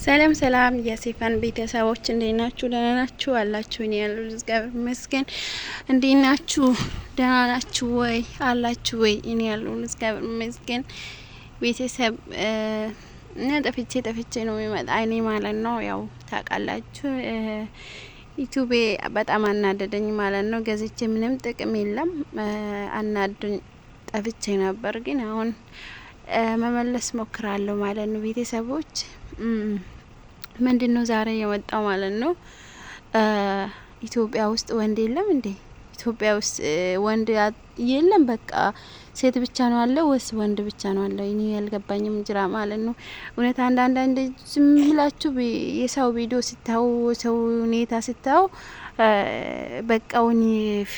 ሰላም ሰላም የሴፈን ቤተሰቦች እንዴት ናችሁ? ደህና ናችሁ አላችሁ? እኔ ያለው እግዚአብሔር ይመስገን። እንዴት ናችሁ? ደህና ናችሁ ወይ አላችሁ ወይ? እኔ ያለው እግዚአብሔር ይመስገን። ቤተሰብ እና ጠፍቼ ጠፍቼ ነው የሚመጣ እኔ ማለት ነው። ያው ታውቃላችሁ ዩቱቤ በጣም አናደደኝ ማለት ነው። ገዝቼ ምንም ጥቅም የለም አናዱኝ። ጠፍቼ ነበር ግን አሁን መመለስ ሞክራለሁ ማለት ነው ቤተሰቦች ምንድን ነው ዛሬ የመጣው ማለት ነው። ኢትዮጵያ ውስጥ ወንድ የለም እንዴ? ኢትዮጵያ ውስጥ ወንድ የለም? በቃ ሴት ብቻ ነው አለ ወይስ ወንድ ብቻ ነው አለ? እኔ ያልገባኝም ጅራ ማለት ነው። እውነት አንዳንድ አንድ ዝም ብላችሁ የሰው ቪዲዮ ስታዩ፣ ሰው ሁኔታ ስታዩ በቃ ወኒ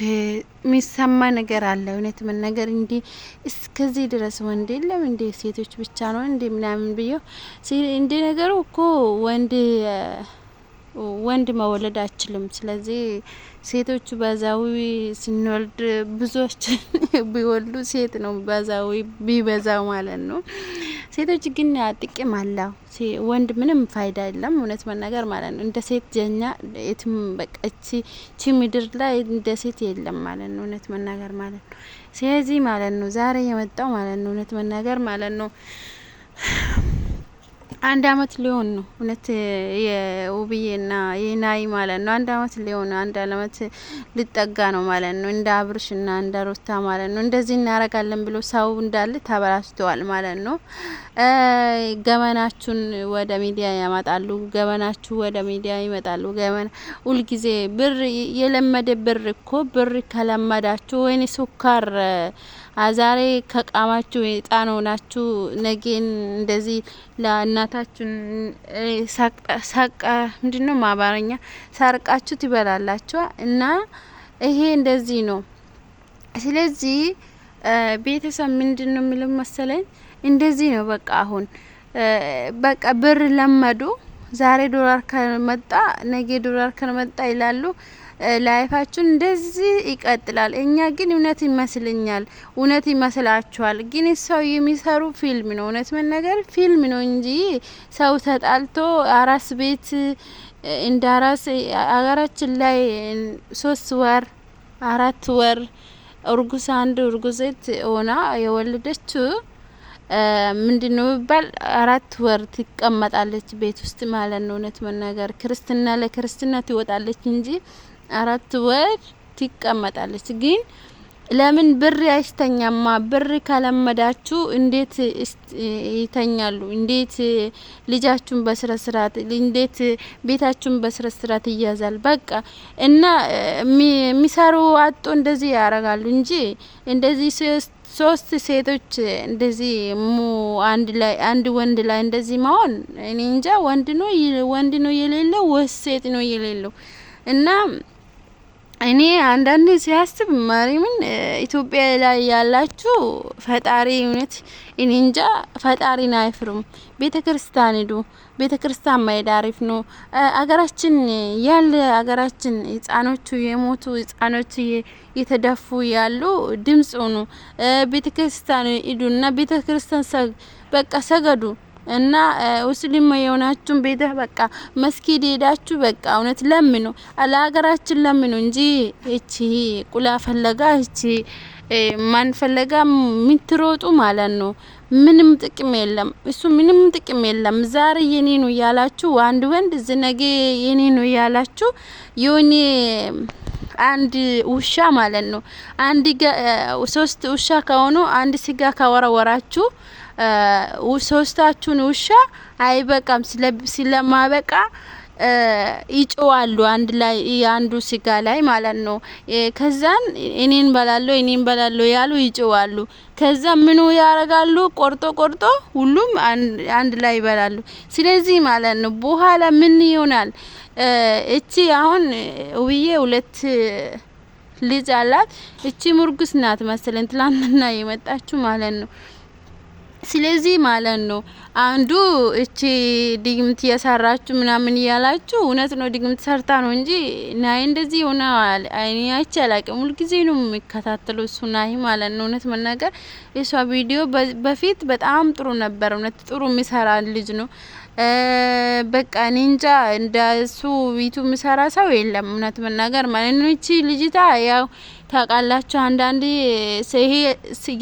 የሚሰማ ነገር አለ። እውነት መናገር እንዲ እስከዚህ ድረስ ወንድ የለም እንዴ ሴቶች ብቻ ነው እንዴ ምናምን ብዬ እንደ ነገሩ እኮ ወንድ መወለድ አይችልም። ስለዚህ ሴቶቹ በዛዊ ስንወልድ ብዙዎች ቢወልዱ ሴት ነው በዛዊ ቢበዛው ማለት ነው። ሴቶች ግን ጥቅም አለው። ወንድ ምንም ፋይዳ የለም፣ እውነት መናገር ማለት ነው። እንደ ሴት ጀኛ የትም በቃ እቺ ምድር ላይ እንደ ሴት የለም ማለት ነው፣ እውነት መናገር ማለት ነው። ስለዚህ ማለት ነው ዛሬ የመጣው ማለት ነው፣ እውነት መናገር ማለት ነው 1 አመት ሊሆን ነው እውነት የውብዬና የናይ ማለት ነው። 1 አመት ሊሆን 1 አመት ሊጠጋ ነው ማለት ነው። እንደ አብርሽና እንደ ሩታ ማለት ነው። እንደዚህ እናረጋለን ብሎ ሰው እንዳለ ተበላሽተዋል ማለት ነው። ገመናችሁን ወደ ሚዲያ ያመጣሉ። ገመናችሁ ወደ ሚዲያ ይመጣሉ። ገመና ሁልጊዜ ብር የለመደ ብር እኮ ብር ከለመዳችሁ ወይኔ ሱካር ዛሬ ከቃማችሁ ህጻን ሆናችሁ ነገን እንደዚህ ለእናታችሁን ሳቃ ምንድነው ማባረኛ ሳርቃችሁ ትበላላችሁ። እና ይሄ እንደዚህ ነው። ስለዚህ ቤተሰብ ምንድነው የሚለው መሰለኝ እንደዚህ ነው። በቃ አሁን በቃ ብር ለመዱ። ዛሬ ዶላር ከመጣ ነገ ዶላር ከመጣ ይላሉ። ላይፋችን እንደዚህ ይቀጥላል። እኛ ግን እውነት ይመስለኛል፣ እውነት ይመስላችኋል። ግን ሰው የሚሰሩ ፊልም ነው፣ እውነት መናገር ፊልም ነው እንጂ ሰው ተጣልቶ አራስ ቤት እንደ አራስ አገራችን ላይ 3 ወር 4 ወር እርጉዝ አንድ እርጉዝት ሆና የወለደችው ምንድነው የሚባል 4 ወር ትቀመጣለች ቤት ውስጥ ማለት ነው። እውነት መናገር ክርስትና ለክርስትና ትወጣለች እንጂ 4 ወር ትቀመጣለች። ግን ለምን ብር አይስተኛማ? ብር ከለመዳችሁ እንዴት ይተኛሉ? እንዴት ልጃችሁን በስነ ስርዓት እንዴት ቤታችሁን በስነ ስርዓት ይያዛል? በቃ እና የሚሰሩ አጡ እንደዚህ ያደርጋሉ እንጂ እንደዚህ ሶስት ሴቶች እንደዚህ ሙ አንድ ላይ አንድ ወንድ ላይ እንደዚህ መሆን እኔ እንጃ። ወንድ ነው የሌለው ወይስ ሴት ነው የሌለው? እና እኔ አንዳንዴ ሲያስብ ማርያምን ኢትዮጵያ ላይ ያላችሁ ፈጣሪ እውነት እኔ እንጃ ፈጣሪን አይፍሩም። ቤተ ክርስቲያን ሂዱ። ቤተ ክርስቲያን መሄድ አሪፍ ነው። አገራችን ያለ አገራችን ህጻኖቹ የሞቱ ህጻኖቹ የተደፉ ያሉ ድምጽ ሁኑ። ቤተ ክርስቲያን ሂዱና ቤተ ክርስቲያን በቃ ሰገዱ። እና ሙስሊም የሆናችሁን ቤተ በቃ መስጊድ ሄዳችሁ በቃ እውነት ለምኑ፣ ለሀገራችን ለምኑ እንጂ እቺ ቁላ ፈለጋ እቺ ማን ፈለጋ የምትሮጡ ማለት ነው። ምንም ጥቅም የለም። እሱ ምንም ጥቅም የለም። ዛሬ የኔ ነው ያላችሁ አንድ ወንድ ነገ የኔ ነው ያላችሁ የሆነ አንድ ውሻ ማለት ነው። አንድ ሶስት ውሻ ከሆኑ አንድ ስጋ ካወረወራችሁ ሶስታችሁን ውሻ አይበቃም። ስለማበቃ ይጮዋሉ አንድ ላይ የአንዱ ስጋ ላይ ማለት ነው። ከዛን እኔን በላለው እኔን በላለው ያሉ ይጮዋሉ። ከዛ ምኑ ያረጋሉ? ቆርጦ ቆርጦ ሁሉም አንድ ላይ ይበላሉ። ስለዚህ ማለት ነው በኋላ ምን ይሆናል? እቺ አሁን ውብዬ ሁለት ልጅ አላት። እቺ ሙርጉስ ናት መሰለኝ ትላንትና የመጣችሁ ማለት ነው። ስለዚህ ማለት ነው አንዱ እቺ ድግምት እየሰራችሁ ምናምን እያላችሁ እውነት ነው ድግምት ሰርታ ነው እንጂ ናይ እንደዚህ ሆነ አይኔ አይቼ አላቅም። ሁልጊዜ ነው የሚከታተለው እሱ ናይ ማለት ነው። እውነት መናገር የሷ ቪዲዮ በፊት በጣም ጥሩ ነበር። እውነት ጥሩ የሚሰራ ልጅ ነው። በቃ እኔ እንጃ እንደሱ ዩቱብ ምሰራ ሰው የለም፣ እውነት መናገር ማለት ነው። እቺ ልጅታ ያው ታውቃላችሁ፣ አንዳንዴ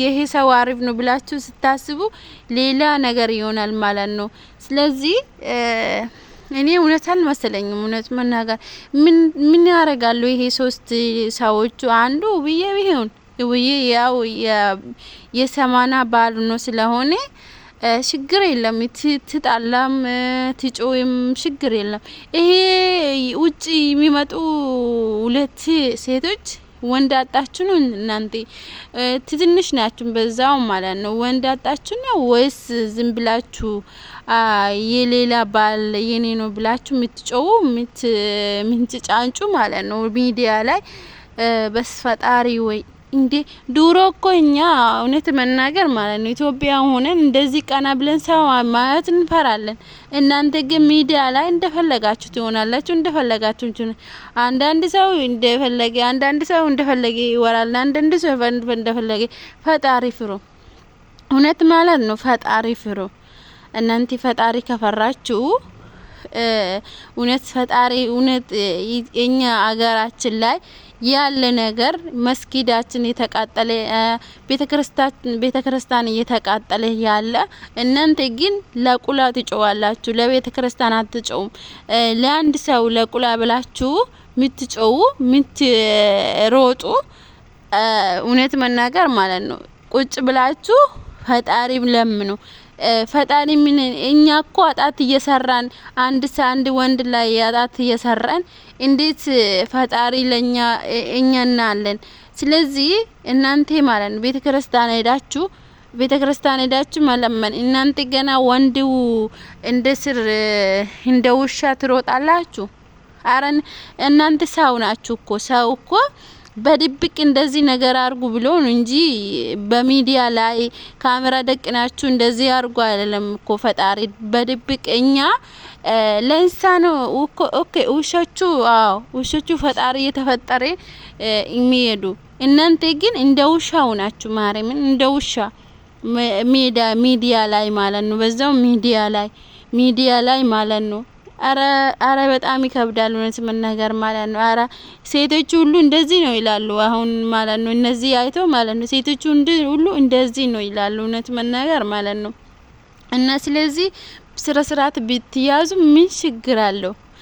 ይሄ ሰው አሪፍ ነው ብላችሁ ስታስቡ ሌላ ነገር ይሆናል ማለት ነው። ስለዚህ እኔ እውነት አልመሰለኝም። እውነት መናገር ምን ያደርጋሉ ይሄ ሶስት ሰዎቹ? አንዱ ውብዬ ቢሆን ውብዬ ያው የሰማና ባል ነው ስለሆነ ችግር የለም። ትጣላም ትጮይም ችግር የለም። ይሄ ውጭ የሚመጡ ሁለት ሴቶች ወንድ አጣችሁ ነው እናንተ? ትንሽ ናችሁ በዛው ማለት ነው። ወንድ አጣችሁ ነው ወይስ ዝም ብላችሁ የሌላ ባል የኔ ነው ብላችሁ የምትጮው ምትጫንጩ ማለት ነው ሚዲያ ላይ? በስፈጣሪ ወይ እንዴ! ድሮ እኮ እኛ እውነት መናገር ማለት ነው ኢትዮጵያ ሆነን እንደዚህ ቀና ብለን ሰው ማየት እንፈራለን። እናንተ ግን ሚዲያ ላይ እንደፈለጋችሁ ትሆናላችሁ፣ እንደፈለጋችሁ። አንዳንድ ሰው እንደፈለገ፣ አንዳንድ ሰው እንደፈለገ ይወራል፣ አንዳንድ ሰው እንደፈለገ። ፈጣሪ ፍሩ፣ እውነት ማለት ነው ፈጣሪ ፍሩ። እናንተ ፈጣሪ ከፈራችሁ እውነት ፈጣሪ እውነት እኛ አገራችን ላይ ያለ ነገር መስጊዳችን የተቃጠለ፣ ቤተክርስቲያን እየተቃጠለ ያለ፣ እናንተ ግን ለቁላ ትጮዋላችሁ፣ ለቤተ ክርስቲያን አትጮውም። ለአንድ ሰው ለቁላ ብላችሁ ምትጮው ምትሮጡ እውነት መናገር ማለት ነው ቁጭ ብላችሁ ፈጣሪ ለምኑ። ፈጣሪ ምን እኛ እኮ አጣት እየሰራን አንድ አንድ ወንድ ላይ አጣት እየሰራን እንዴት ፈጣሪ ለኛ እኛ እናለን? ስለዚህ እናንተ ማለት ነው ቤተክርስቲያን ሄዳችሁ መለመን። እናንተ ገና ወንድው እንደ ስር እንደ ውሻ ትሮጣላችሁ። አረን እናንተ ሰው ናችሁ እኮ። ሰው እኮ በድብቅ እንደዚህ ነገር አርጉ ብሎ ነው እንጂ በሚዲያ ላይ ካሜራ ደቅናችሁ እንደዚህ አርጉ አይደለም እኮ ፈጣሪ። በድብቅ እኛ ለእንስሳ ነው እኮ። Okay ውሾቹ፣ አዎ ውሾቹ ፈጣሪ እየተፈጠረ የሚሄዱ፣ እናንተ ግን እንደ ውሻው ናችሁ። ማርያምን እንደ ውሻ ሜዳ ሚዲያ ላይ ማለት ነው። በዛው ሚዲያ ላይ ማለት ነው። አረ አረ በጣም ይከብዳል እውነት መናገር ማለት ነው። አረ ሴቶቹ ሁሉ እንደዚህ ነው ይላሉ አሁን ማለት ነው። እነዚህ አይቶ ማለት ነው ሴቶቹ ሁሉ እንደዚህ ነው ይላሉ እውነት መናገር ማለት ነው። እና ስለዚህ ስነ ስርዓት ብትያዙ ምን ችግር አለው?